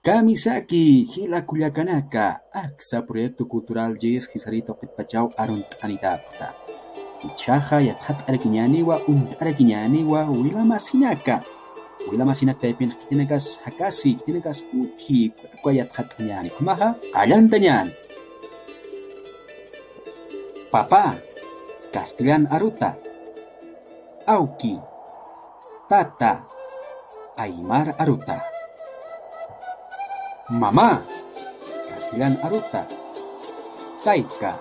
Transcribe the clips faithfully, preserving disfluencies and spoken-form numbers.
Kamisaki, jila kullakanaka, aksa proyecto cultural Jis Jisari tuqitpachaw arunt'anitapxta. Ichhaxa yatxat'arakiñäniwa, uñt'arakiñäniwa, wilamasinaka. Wilamasinaka taypinx khitinakas jakasi, khitinakas utji, ukwa yatxat'añäni. Ukhamaxa, qallantañäni. Papá, castellan aruta. Awki, tata, aymar aruta. Mamá, castellan aruta. Tayka,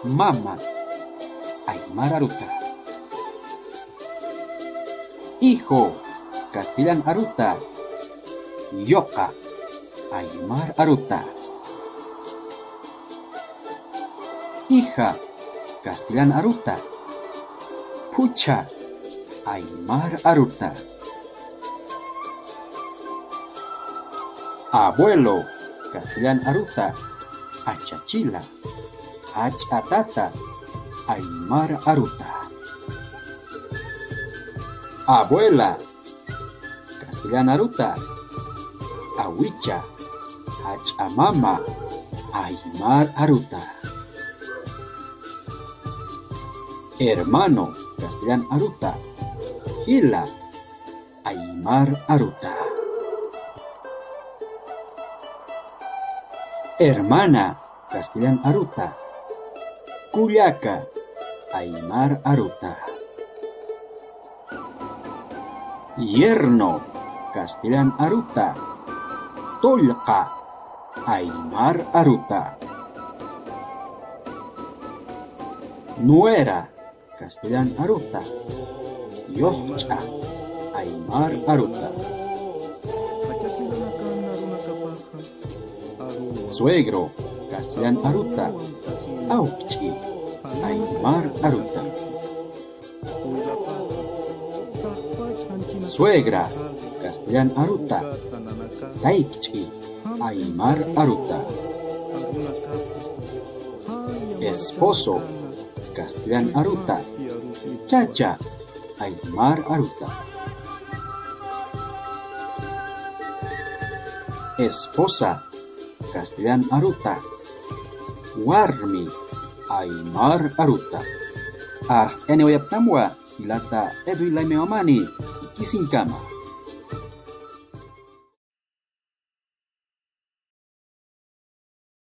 mama, aymar aruta. Hijo, castellan aruta. Yuqa, aymar aruta. Hija, castellan aruta. Phuchha, aymar aruta. Abuelo, castellan aruta. Achachila, jach'a tata, aymar aruta. Abuela, castellan aruta. Awicha, jach'a mama, aymar aruta. Hermano, castellan aruta. Jila, aymar aruta. Hermana, castellan aruta. Kullaka, aymar aruta. Yerno, castellan aruta. Tullqa, aymar aruta. Nuera, castellan aruta. Yuqch'a, aymar aruta. Suegro, castellan aruta. Awkch'i, aymar aruta. Suegra, castellan aruta. Taykch'i, aymar aruta. Esposo, castellan aruta. Chacha, aymar aruta. Esposa, castellan aruta. Warmi, aymar aruta. Arxt'aniwayaptamwa jilata Edwin Laime Mamani, ikisinkama.